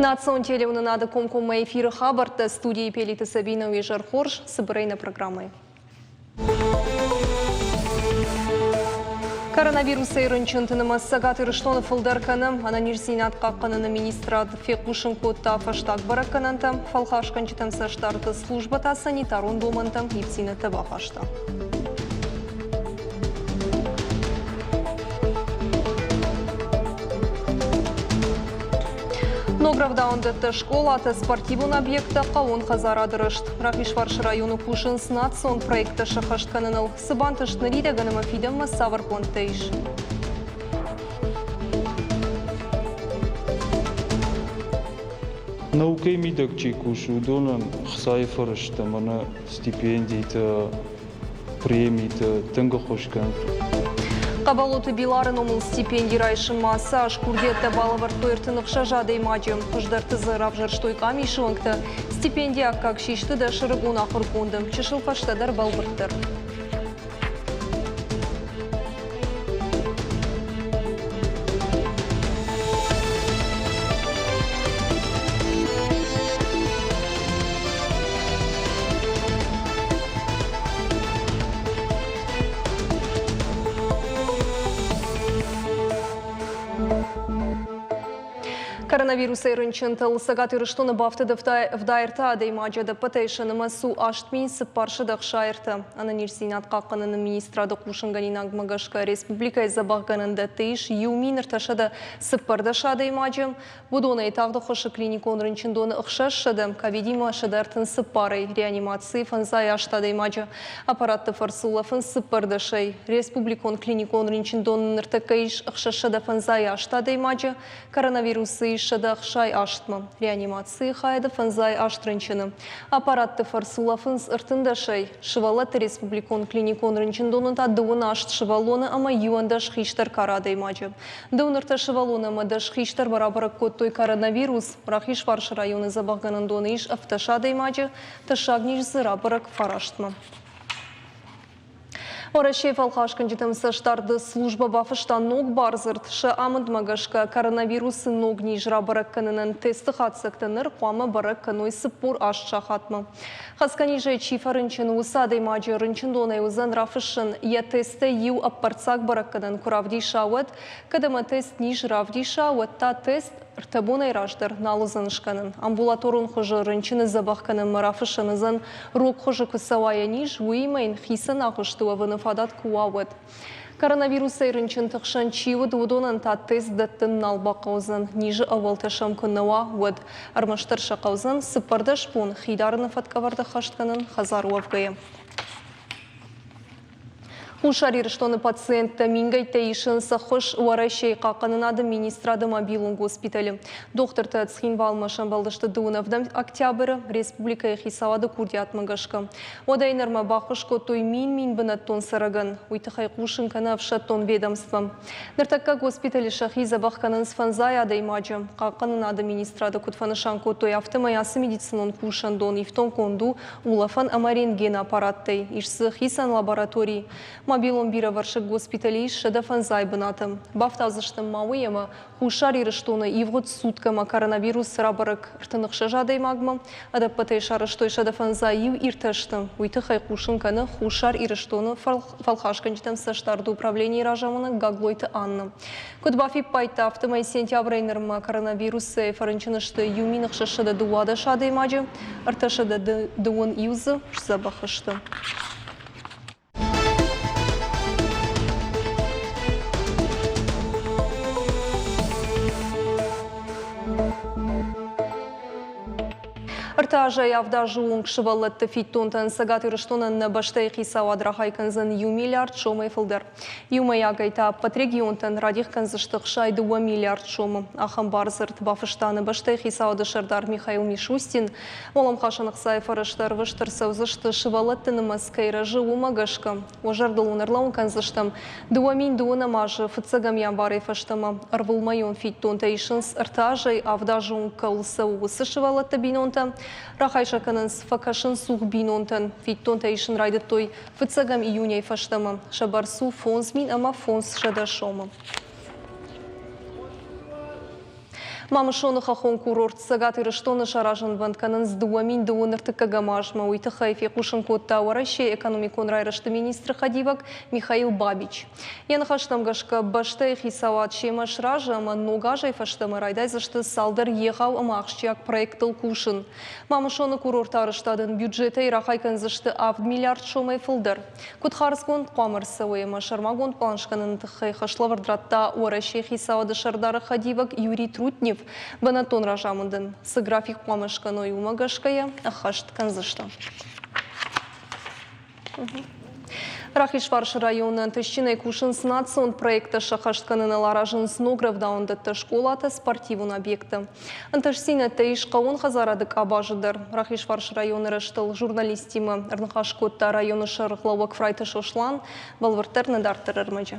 Национ телеуынынады комкоммӕ эфиры хабӕрттӕ студийы Пелиты Сабина уе зӕр хорз, цыбырӕй нӕ программӕйы. Коронавирусӕй рынчынты нымӕц Цӕгат Ирыстоны фылдӕр кӕны. Ӕнӕниздзинад хъахъхъӕныны министрад фехъусын кодта фӕстаг бӕрӕггӕнӕнтӕ. Фӕлхасгӕнджытӕм цӕстдарды службӕ та санитарон домӕнтӕм ивддзинӕдтӕ бахаста. Ног рӕвдауӕндӕттӕ, скъолатӕ, спортивон объекттӕ, хъӕууон хӕдзарады рӕзт. Рахизфарсы районы кусынц национ проекттӕ сӕххӕст кӕныныл. Цы бантыст ныридӕгӕн ӕмӕ фидӕнмӕ цавӕр пълӕнттӕ ис? Наукӕйы мидӕг чи кусы, уыдонӕн хцайы фӕрӕзтӕ мӕнӕ стипендитӕ, премитӕ тынг ӕххуыс кӕнынц. Хъӕбӕлоты Билары номыл стипенди райсынмӕ ацы аз курдиӕттӕ балӕвӕрдтой 36 адӕймаджы. Хуыздӕрты дзы равзӕрстой къамисы уӕнгтӕ. Стипенди аккаг систы дӕсӕрыгон ахуыргонды. Чысыл фӕстӕдӕр бӕлвырддӕр. Коронавирусӕй рынчынтыл Цӕгат Ирыстоны бафтыд ӕвдайӕртӕ адӕймаджы ӕдӕппӕтӕй сӕ нымӕц у 8463. Ӕнӕниздзинад хъахъхъӕныны министрады хъусынгӕнинагмӕ гӕсгӕ республикӕйы дзӕбӕхгӕнӕндӕтты ис 1314 адӕймаджы. Уыдонӕй тагъд ӕххуысы клиникон рынчындоны 600, ковидимӕ 134-ӕй, реанимацийы 58 адӕймаджы. Аппаратты фӕрцы улӕфынц цыппӕрдӕсӕй. Республикон клиникон рынчындоны ныртӕккӕ ис 658 адӕймаджы, коронавирусы ис 168-мӕ. Реанимацийы хайады 58 рынчыны. Аппаратты фӕрцы улӕфынц 13-ӕй. Сывӕллӕтты республикон клиникон рынчындоны та дыууын аст сывӕллоны ӕмӕ 11 хистӕр кары адӕймаджы. Дыууын ӕртӕ сывӕллоны ӕмӕ дӕс хистӕрмӕ рабӕрӕг кодтой коронавирус. Рахизфарсы районы дзӕбӕхгӕнӕндоны ис ӕвддӕс адӕймаджы, тӕссаг низ дзы рабӕрӕг фарастмӕ. Уӕрӕсейы фӕлхасгӕнджытӕм цӕстдарды службӕ бафыста ног бардзырд. Сӕ амындмӕ гӕсгӕ коронавирусы ног низ рабӕрӕг кӕнынӕн тесты хатдзӕгтӕ ныр хъуамӕ бӕрӕг кӕной 48 сахатмӕ. Хӕцгӕ низӕй чи фӕрынчын, уыцы адӕймаджы рынчындонӕй уыдзӕн рафыссын, йӕ тесттӕй иу ӕппӕрццаг бӕрӕггӕнӕн куы равдиса, уӕд. Кӕд ӕмӕ тест низ равдиса, уӕд та тест ӕртӕ бонӕй раздӕр нал уыдзӕн скӕнын. Амбулаторон хуызы рынчыны дзӕбӕх кӕнынмӕ рафыссӕн уыдзӕн, рог хуызы куы цӕуа йӕ низ, уыимӕ йын хицӕн агъуысты уӕвыны фадат куы уа, уӕд. Коронавирусӕй рынчынты хсӕн чи уыд, уыдонӕн та тест дӕттын нал бахъӕудзӕн, низы ӕууӕлтӕ сӕм куы нӕ уа, уӕд. Ӕрмӕстдӕр сӕ хъӕудзӕн 14 бон хидарыны фӕткӕвӕрд ӕххӕст кӕнын хӕдзары уӕвгӕйӕ. Хуссар Ирыстоны пациенттӕ мингӕйттӕ исынц ӕххуыс Уӕрӕсейы хъахъхъӕнынады министрады мобилон госпиталы. Дохтыртӕ Цхинвалмӕ сӕмбӕлдысты дыууын ӕвдӕм октябры республикӕйы хицауады курдиатмӕ гӕсгӕ. Уӕдӕй нырмӕ баххуыс кодтой мин-мин бынӕттон цӕрӕгӕн. Уый тыххӕй хъусын кӕны ӕфсӕддон ведомство. Ныртӕккӕ госпиталы сӕхи дзӕбӕх кӕнынц фӕндзай адӕймаджы. Хъахъхъӕнынады министрады куыд фӕнысан кодтой, афтӕмӕй ацы медицинон кусӕндон ифтонггонд у улӕфӕн ӕмӕ рентгены аппараттӕй. Ис дзы хицӕн лаборатори. Мобилон бирӕвӕрсыг госпиталы ис 105 бынаты. Бафтаудзыстӕм ма уый, ӕмӕ Хуссар Ирыстоны ивгъуыд суткӕмӕ коронавирус рабӕрӕг 36 адӕймагмӕ. Ӕдӕппӕтӕй сарӕзтой 151 иртӕсты. Уый тыххӕй хъусын кӕны Хуссар Ирыстоны фӕлхасгӕнджытӕм цӕстдарды управленийы разамонӕг Гаглойты Анна. Куыд бафиппайдта, афтӕмӕй сентябрӕй нырмӕ коронавирусӕй фӕрынчын сты 1612 адӕймаджы, 321 дзы сдзӕбӕх сты. Ӕртӕ азӕй авд азы онг сывӕллӕтты фиддонтӕн Цӕгат Ирыстонӕн нӕ бӕстӕйы хицауад рахай кӕндзӕн иу миллиард сомӕй фылдӕр. Иумӕйагӕй та ӕппӕт регионтӕн радих кӕндзысты 62 миллиард сомы. Ахӕм бардзырд бафыста нӕ бӕстӕйы хицауады сӕрдар Михаил Мишустин. Уӕлӕмхасӕн ӕхцайы фӕрӕзтӕ ӕрвыст ӕрцӕудзысты сывӕллӕтты нымӕц кӕй рӕзы, уымӕ гӕсгӕ. Уӕ зӕрдыл уын ӕрлӕууын кӕндзыстӕм, 2012 азы фыццӕгӕм январӕй фӕстӕмӕ ӕрвылмӕйон фиддонтӕ исынц ӕртӕ азӕй авд азы онг кӕуыл цӕуы, уыцы сывӕллӕтты бинонтӕ. Рахай сӕ кӕнынц фӕкӕсын цух бинонтӕн. Фиддонтӕ исын райдыдтой фыццӕгӕм июнӕй фӕстӕмӕ. Сӕ бӕрц у 5000 ӕмӕ 500 сомы. Мамысоны хӕххон курорт Цӕгат Ирыстоны саразынвӕнд кӕнынц 2002 ӕртыккӕгӕм азмӕ. Уый тыххӕй фехъусын кодта Уӕрӕсейы экономикон райрӕзты министры хӕдивӕг Михаил Бабич. Йӕ ныхӕстӕм гӕсгӕ, бӕстӕйы хицауад семӕ сразы ӕмӕ ног азӕй фӕстӕмӕ райдайдзысты цалдӕр егъау ӕмӕ ахсджиаг проектыл кусын. Мамысоны курорты арӕзтадӕн бюджетӕй рахай кӕндзысты 7 миллиард сомӕй фылдӕр. Куыд хардзгонд хъуамӕ ӕрцӕуой ӕмӕ сӕрмагонд пълан скӕныны тыххӕй хӕслӕвӕрд радта Уӕрӕсейы хицауады сӕрдары хӕдивӕг Юрий Трутнев. Бынӕттон разамындӕн цы график хъуамӕ скӕной, уымӕ гӕсгӕ йӕ ӕххӕст кӕндзысты. Рахизфарсы районы ӕнтыстджынӕй кусынц национ проекттӕ сӕххӕст кӕныныл, аразынц ног рӕвдауӕндӕттӕ, скъолатӕ, спортивон объекттӕ. Ӕнтыстдзинӕдтӕ ис хъӕууон хӕдзарады къабазы дӕр. Рахизфарсы районы рӕзтыл журналисттимӕ ӕрныхас кодта районы сӕргълӕууӕг Фрайты Сослан. Бӕлвырддӕр нӕ дарддӕр ӕрмӕджы.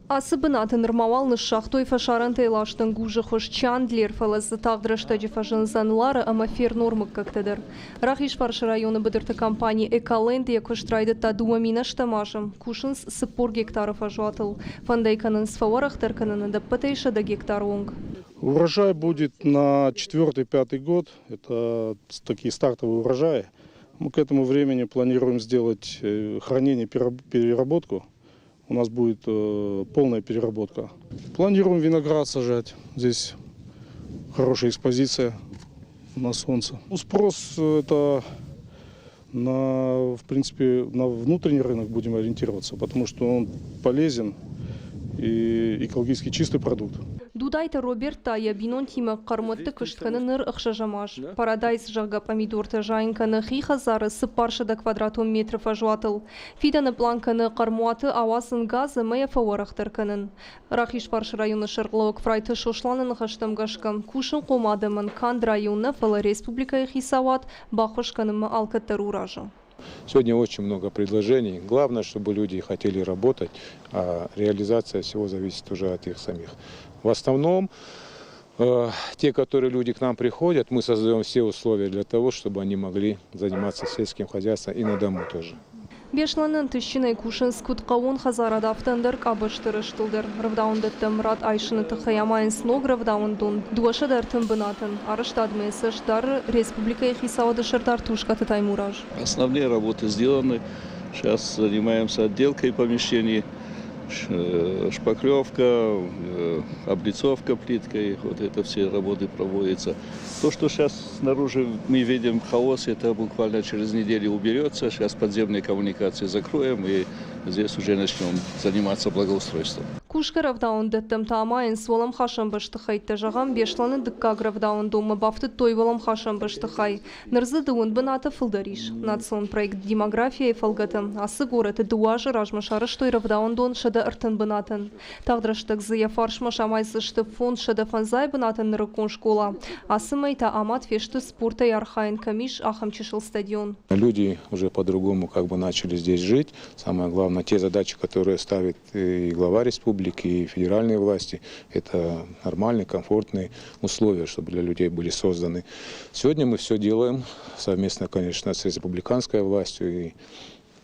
Ацы бынаты нырма уал ныссагътой фӕсарӕнтӕй ласт ӕнгузы хуыз Чандлер, фӕлӕ дзы тагъд рӕстӕджы фӕзындзӕн Лара ӕмӕ Фернор мыггӕгтӕ дӕр. Рахизфарсы районы быдырты компани «Эколенд» йӕ куыст райдыдта 2008 азы. Кусынц 40 гектары фӕзуатыл. Фӕнд ӕй кӕнынц фӕуӕрӕхдӕр кӕнын ӕдӕппӕтӕй 100 гектары онг. Урожай будет на четвертый-пятый год. Это такие стартовые урожаи. Мы к этому времени планируем сделать хранение, переработку. У нас будет полная переработка. Планируем виноград сажать. Здесь хорошая экспозиция на солнце. Ну, спрос это на, в принципе, на внутренний рынок будем ориентироваться, потому что он полезен и экологически чистый продукт. Дудайты Роберт та йӕ бинонтимӕ хъӕрмуӕтты куыст кӕны ныр ӕхсӕзӕм аз. Парадайз, зӕгъгӕ, пъамидортӕ зайын кӕны хи хӕдзары 400 квадратон метры фӕзуатыл. Фидӕны пълан кӕны хъӕрмуаты ауадзын газ ӕмӕ йӕ фӕуӕрӕхдӕр кӕнын. Рахизфарсы районы сӕргълӕууӕг Фрайты Сосланы ныхӕстӕм гӕсгӕ, кусынхъом адӕмӕн канд район нӕ, фӕлӕ республикӕйы хицауад баххуыс кӕнынмӕ алкӕддӕр у разы. Сегодня очень много предложений. Главное, чтобы люди хотели работать, а реализация всего зависит уже от их самих. В основном те, которые люди к нам приходят, мы создаем все условия для того, чтобы они могли заниматься сельским хозяйством и на дому тоже. Беслӕны ӕнтыстджынӕй кусынц куыд хъӕууон хӕдзарад, афтӕ ӕндӕр къабӕзты рӕзтыл дӕр. Рӕвдауӕндӕттӕм рад айсыны тыххӕй амайынц ног рӕвдауӕндон 230 бынатӕн. Арӕзтадмӕ цӕст дары республикӕйы хицауады сӕрдар Тускъаты Таймураз. Основные работы сделаны. Сейчас занимаемся отделкой помещений, шпаклевка, облицовка плиткой. Вот это все работы проводятся. То, что сейчас снаружи мы видим хаос, это буквально через неделю уберется. Сейчас подземные коммуникации закроем и здесь уже начнем заниматься благоустройством. Кусгӕ рӕвдауӕндӕттӕм та амайынц уӕлӕмхасӕн бӕстыхӕйттӕ. Зӕгъӕм, Беслӕны дыккаг рӕвдауӕндонмӕ бафтыдтой уӕлӕмхасӕн бӕстыхай. Ныр дзы 10 бынаты фылдӕр ис. Национ проект «Демография»-йы фӕлгӕты ацы горӕты 2 азы размӕ сарӕзтой рӕвдауӕндон 130 бынатӕн. Тагъд рӕстӕг дзы йӕ фарсмӕ самайдзысты 550 бынатӕн нырыккон скъола. Ацы мӕй та амад фесты, спортӕй архайын кӕм ис, ахӕм чысыл стадион. Люди уже по-другому как бы начали здесь жить. Самое главное, те задачи, которые ставит и глава республики, и федеральные власти, это нормальные, комфортные условия, чтобы для людей были созданы. Сегодня мы все делаем совместно, конечно, с республиканской властью. И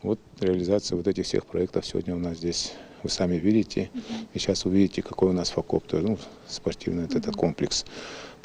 вот реализация вот этих всех проектов сегодня у нас здесь, вы сами видите. И сейчас увидите, какой у нас факоп, то есть, ну, спортивный вот этот комплекс.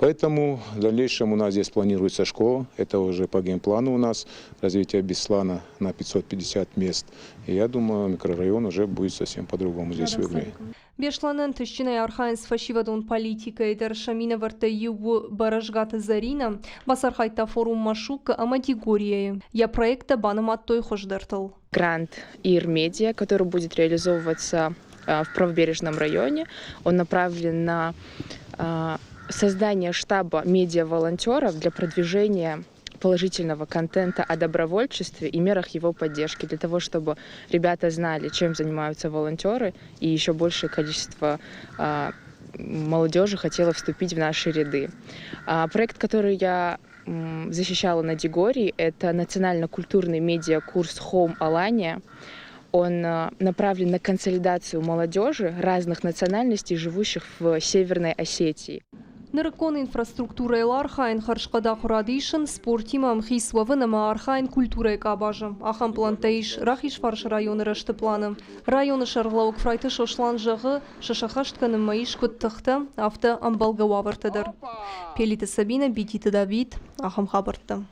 Поэтому в дальнейшем у нас здесь планируется школа. Это уже по генплану у нас развитие Беслана на 550 мест. И я думаю, микрорайон уже будет совсем по-другому здесь выглядеть. Беслӕны ӕнтыстджынӕй архайынц фӕсивӕдон политикӕйы дӕр. Сӕ минӕвӕрттӕй иу у Бӕрӕзгаты Зӕринӕ. Бацархайдта форум Машук ӕмӕ Дигорияйы. Йӕ проекттӕ банымадтой хуыздӕртыл. Грант ИР-Медиа, который будет реализовываться в правобережном районе, он направлен на создание штаба медиа-волонтеров для продвижения положительного контента о добровольчестве и мерах его поддержки, для того, чтобы ребята знали, чем занимаются волонтеры, и еще большее количество молодежи хотело вступить в наши ряды. Проект, который я защищала на Дигории, это национально-культурный медиакурс Home Алания. Он направлен на консолидацию молодежи разных национальностей, живущих в Северной Осетии. Нырыккон инфраструктурӕйыл архайын, хӕрзхъӕд ахуырад исын, спортимӕ ӕмхиц уӕвын ӕмӕ архайын культурӕйы къабазы. Ахӕм пълӕнттӕ ис Рахизфарсы районы рӕзты пъланы. Районы сӕргълӕууӕг Фрайты Сослан зӕгъы, сӕ сӕххӕст кӕнынмӕ ис куыд тыхтӕ, афтӕ ӕмбӕлгӕ уавӕртӕ дӕр. Пелиты Сабинӕ, Бититы Давид, ахӕм хабӕрттӕ.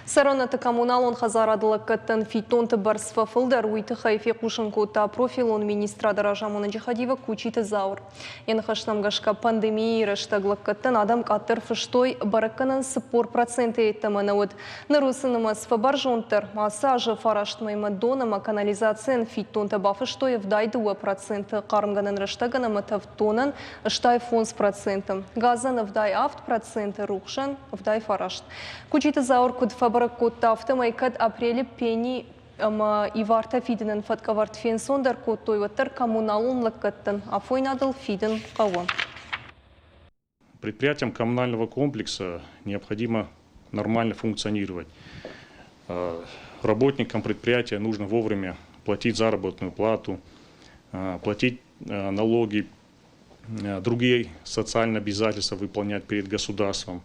Цӕрӕнуӕтты коммуналон хӕдзарады лӕггӕдтӕн фиддонты бӕрц фӕфылдӕр, уый тыххӕй фехъусын кодта профилон министрады разамонӕджы хӕдивӕг Кучиты Зауыр. Йӕ ныхӕстӕм гӕсгӕ, пандемийы рӕстӕг лӕггӕдтӕн адӕм къаддӕр фыстой, бӕрӕггӕнӕн 40% йеддӕмӕ нӕ уыд. Ныр уыцы нымӕц фӕбӕрзонддӕр. Ацы азы фараст мӕймӕ дон ӕмӕ канализацийӕн фиддонтӕ бафыстой 72%, хъармгӕнӕн рӕстӕгӕн ӕмӕ тӕвд донӕн 85%, газӕн 87%, рухсӕн 79. Кучиты Зауыр куыд фӕбӕрӕг кодта, афтӕмӕй кӕд апрелы пени ӕмӕ ивартӕ фидынӕн фӕткӕвӕрд фенцондӕр кодтой, уӕддӕр коммуналон лӕггӕдтӕн афойнадыл фидын хъӕуы. Предприятиям коммунального комплекса необходимо нормально функционировать. Работникам предприятия нужно вовремя платить заработную плату, платить налоги, другие социальные обязательства выполнять перед государством.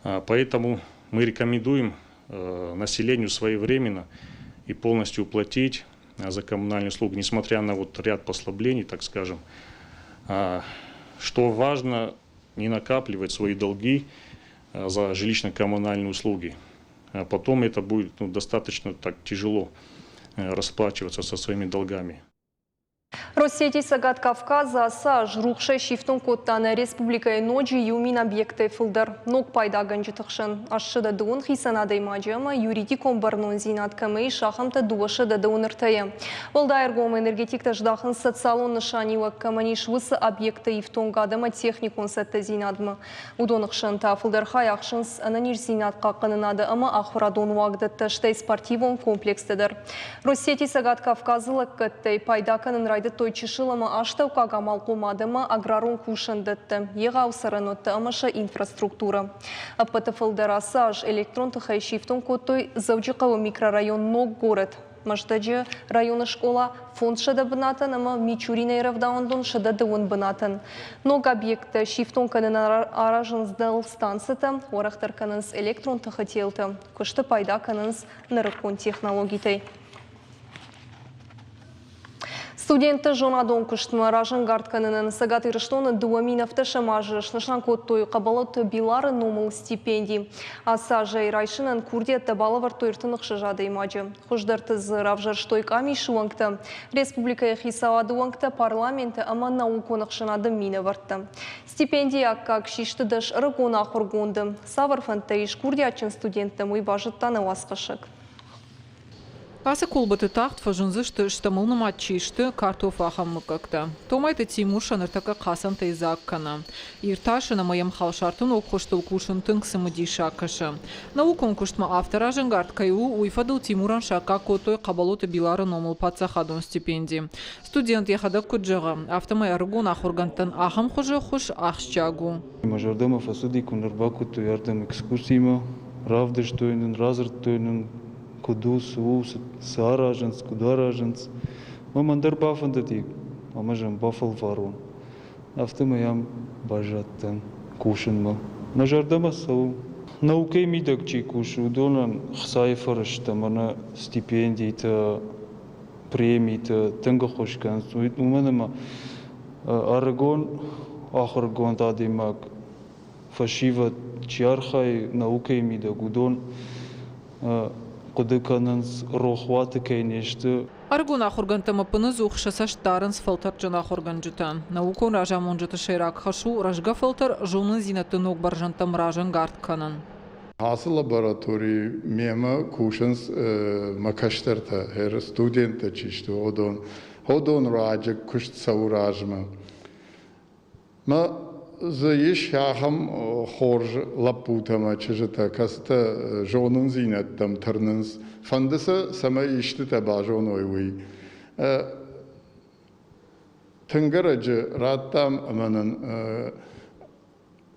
Поэтому мы рекомендуем населению своевременно и полностью платить за коммунальные услуги, несмотря на вот ряд послаблений, так скажем. Что важно, не накапливать свои долги за жилищно-коммунальные услуги. Потом это будет, ну, достаточно так тяжело расплачиваться со своими долгами. Россети Цӕгат Кавказы ацы аз рухсӕй сифтонг кодта нӕ республикӕйы ноджы 1000 объектӕй фылдӕр. Ног пайдагӕнджыты хсӕн 82 хицӕн адӕймаджы ӕмӕ юридикон бӕрнондзинад кӕмӕ ис, ахӕмтӕ 223-йы. Уӕлдай ӕргом энергетиктӕ здахынц социалон нысаниуӕг кӕмӕн ис, уыцы объектты ифтонгад ӕмӕ техникон цӕттӕдзинадмӕ. Уыдоны хсӕн та фылдӕр хай ахсынц ӕнӕниздзинад хъахъхъӕнынады ӕмӕ ахуырадон уагдӕттӕ, стӕй спортивон комплекстӕ дӕр. Россети Цӕгат Кавказы лӕггӕдтӕй пайда кӕнын райдыдтой чысыл ӕмӕ астӕуккаг амалхъомад ӕмӕ аграрон кусӕндӕттӕ, егъау цӕрӕнуӕттӕ ӕмӕ сӕ инфраструктурӕ. Ӕппӕты фылдӕр ацы аз электрон тыхӕй сифтонг кодтой Дзӕуджыхъӕуы микрорайон Ног горӕт. Мӕздӕджы районы скъола 500 бынатӕн ӕмӕ Мичуринӕйы рӕвдауӕндон 110 бынатӕн. Ног объекттӕ сифтонг кӕнынӕн аразынц дӕлстанцӕтӕ, уӕрӕхдӕр кӕнынц электрон тыхы телтӕ, куысты пайда кӕнынц нырыккон технологитӕй. Студентты зонадон куыстмӕ разӕнгард кӕнынӕн Цӕгат Ирыстоны 2017 азы снысан кодтой Хъӕбӕлоты Билары номыл стипенди. Ацы азӕй райсынӕн курдиӕттӕ балӕвӕрдтой 36 адӕймаджы. Хуыздӕрты дзы равзӕрстой къамисы уӕнгтӕ, республикӕйы хицауады уӕнгтӕ, парламенты ӕмӕ наукон ӕхсӕнады минӕвӕрттӕ. Стипендийы аккаг систы 10 ӕрыгон ахуыргонды. Цавӕр фӕндтӕ ис курдиатджын студенттӕм, уый базыдта нӕ уацхӕссӕг. Ацы колбӕты тагъд фӕзындзысты, стӕмыл нымад чи сты, картофы ахӕм мыггӕгтӕ. Томайты Тимур сӕ ныртӕккӕ хъацӕнтӕй дзаг кӕны. Иртасын ӕмӕ йӕм халсарты ног хуызтыл кусын тынг цымыдисаг кӕсы. Наукон куыстмӕ афтӕ разӕнгард кӕй у, уый фӕдыл Тимурӕн саккаг кодтой Хъӕбӕлоты Билары номыл паддзахадон стипенди. Студент йӕхӕдӕг куыд зӕгъы, афтӕмӕй ӕрыгон ахуыргӕндтӕн ахӕм хуызы ӕххуыс ахсджиаг у. Мӕ зӕрдӕмӕ фӕцыди, куы ӕрбакодтой ардӕм экскурсимӕ, равдыстой нын, радзырдтой нын, куыд у, цы у, цы аразынц, куыд аразынц. Мӕ мӕн дӕр бафӕндыди, ӕмӕ ӕз ӕм бафӕлварон. Афтӕмӕй ам баззадтӕн кусынмӕ. Мӕ зӕрдӕмӕ цӕуы. Наукӕйы мидӕг чи кусы, уыдонӕн хцайы фӕрӕзтӕ мӕнӕ стипендитӕ, премитӕ тынг ӕххуыс кӕнынц, уымӕн ӕмӕ ӕрыгон ахуыргонд адӕймаг, фӕсивӕд чи архайы наукӕйы мидӕг, уыдон хъуыды кӕнынц, рохуаты кӕй не сты. Ӕрыгон ахуыргӕндтӕм ӕппынӕдзух сӕ цӕст дарынц фӕлтӕрдджын ахуыргӕнджытӕ. Наукон разамонджыты сӕйраг хӕс у рӕзгӕ фӕлтӕр зонындзинӕдты ног бӕрзӕндтӕм разӕнгард кӕнын. Ацы лабораторийы мемӕ кусынц мӕ кӕстӕртӕ, студенттӕ чи сты, уыдон. Уыдон руаджы куыст цӕуы размӕ. Мӕ дзы ис ахӕм хорз лӕппутӕ ӕмӕ чызджытӕ, кӕцытӕ зонындзинӕдтӕм тырнынц. Фӕнды сӕ, цӕмӕй истытӕ базоной, уый. Тынг ӕрӕджы радтам ӕмӕ нын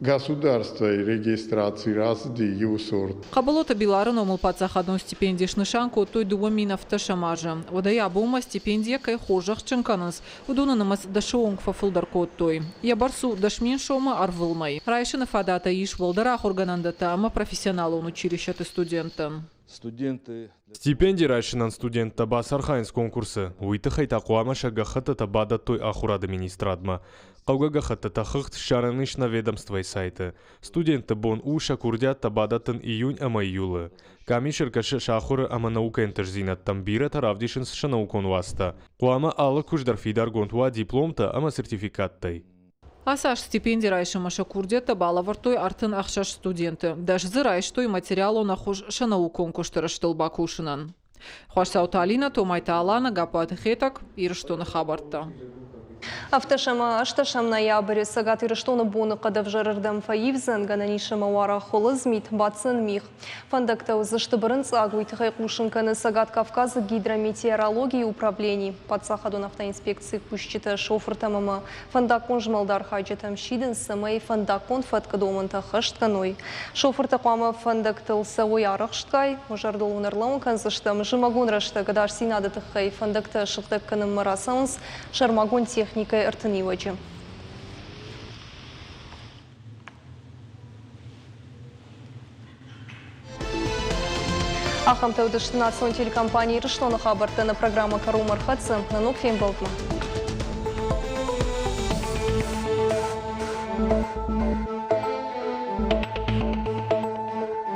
Государствойы регистраци рацыди иу сорт. Хъӕбӕлоты Билары номыл паддзахадон стипенди снысан кодтой 2007 азы. Уӕдӕй абонмӕ стипендийӕ кӕй хорзӕхджын кӕнынц, уыдоны нымӕц дӕсы онг фӕфылдӕр кодтой. Йӕ бӕрц у 10 000 сомы ӕрвылмӕй. Райсыны фадат ӕй ис уӕлдӕр ахуыргӕнӕндӕттӕ ӕмӕ профессионалон училищӕты студенттӕн. Студенты Стипенди райсынӕн студенттӕ бацархайынц конкурсы, уый тыххӕй та хъуамӕ сӕ гӕххӕттытӕ бадӕттой ахуырады министрадмӕ. Хъӕугӕ гӕххӕттытӕ хыгъд ссарӕн ис нӕ ведомствойы сайты. Студентты бон у сӕ курдиӕттӕ бадӕттын июнь ӕмӕ июлы. Къамис ӕркӕсы сӕ ахуыры ӕмӕ наукӕйы ӕнтыстдзинӕдтӕм, бирӕтӕ равдисынц сӕ наукон уацтӕ. Хъуамӕ алы куыст дӕр фидаргонд уа дипломтӕ ӕмӕ сертификаттӕй. Ацы аз стипенди райсынмӕ сӕ курдиӕттӕ балӕвӕрдтой 36 студенты. Дӕс дзы райстой материалон ӕххуыс сӕ наукон куысты рӕзтыл бакусынӕн. Хуасдзауты Алинӕ, Томайты Алана, Гаппуаты Хетӕг, Ирыстоны хабӕрттӕ. Ӕвдӕсӕм ӕстӕсӕм ноябры Цӕгат Ирыстоны боныхъӕд ӕвзӕрырдӕм фӕивдзӕн, гӕнӕн ис ӕмӕ уара хуылыдз мит, баддзӕн мигъ. Фӕндӕгтӕ уыдзысты бырынцъаг, уый тыххӕй хъусын кӕны Цӕгат Кавказы гидрометеорологийы управлени. Паддзахадон автоинспекцийы кусджытӕ шофыртӕм ӕмӕ фӕндаггон змӕлды архайджытӕм сидынц, цӕмӕй фӕндаггон фӕткы домӕнтӕ ӕххӕст кӕной. Шофыртӕ хъуамӕ фӕндӕгтыл цӕуой арӕхстгай, уӕ зӕрдыл уын ӕрлӕууын кӕндзыстӕм, зымӕгон рӕстӕг ӕдасдзинады тыххӕй фӕндӕгтӕ сыгъдӕг кӕнынмӕ рацӕуынц сӕрмагонд техникӕйы ӕртын иуӕджы. Ахӕмтӕ уыдысты национ телекомпани Ирыстоны хабӕрттӕ. Нӕ программӕ кӕронмӕ ӕрхӕццӕ. Нӕ ног фембӕлдмӕ.